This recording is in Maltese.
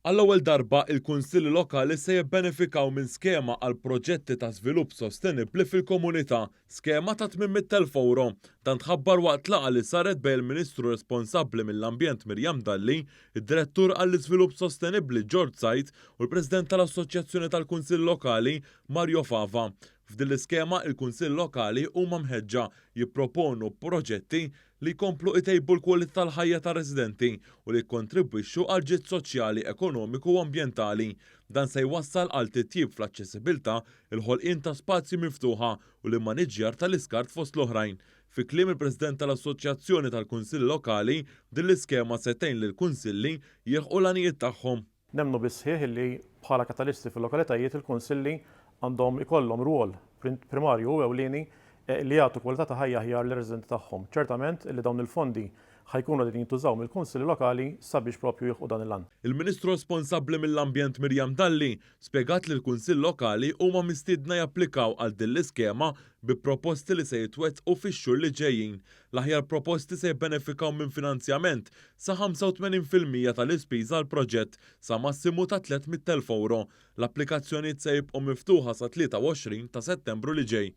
Għall-ewwel darba, il-Kunsilli Lokali se jibbenefikaw minn skema għal proġetti ta' żvilupp sostenibbli fil-komunità, skema ta' 800,000 ewro. Dan tħabbar waqt laqgħa li saret bejn il-Ministru responsabbli mill-Ambjent Miriam Dalli, id-Direttur għall-Iżvilupp Sostenibbli George Said u l-President tal-Assoċjazzjoni tal-Kunsilli Lokali Mario Fava. F'din l-iskema, il-Kunsill Lokali huma mħeġġa jipproponu proġetti li jkomplu itejbu l-kwalità tal-ħajja tar-residenti u li jikkontribwixxu għal ġid soċjali, ekonomiku u ambjentali. Dan se jwassal għal titjib fl-aċċessibilità, il-ħolqien ta' spazji miftuħa u l-immaniġġjar tal-iskart fost l-oħrajn. Fi kliem il-President tal-Assoċjazzjoni tal-Kunsilli Lokali, din l-iskema se tgħin lill-kunsilli jilħqu l-għanijiet tagħhom. Nemmnu bis-sħiħ illi bħala katalisti fil-lokalitajiet il-kunsilli għandhom ikollhom rwol primarju u ewlieni li jagħtu kwalità ta' ħajja aħjar lir-residenti tagħhom. Ċertament illi dawn il-fondi ħa jkunu qegħdin jintużaw mill-kunsilli lokali sabiex proprju jilħqu dan il-għan. Il-Ministru responsabbli mill-Ambjent Miriam Dalli spjegat li l-Kunsill Lokali huma mistiedna japplikaw għal din l-iskema bi proposti li se jitwettqu fix-xhur li ġejjin. L-aħjar proposti se jibbenefikaw minn finanzjament sa 85% tal-ispiża għall-proġett, sa massimu ta' 300,000 ewro. L-applikazzjonijiet se jibqgħu miftuħa sa 23 ta' Settembru li ġej.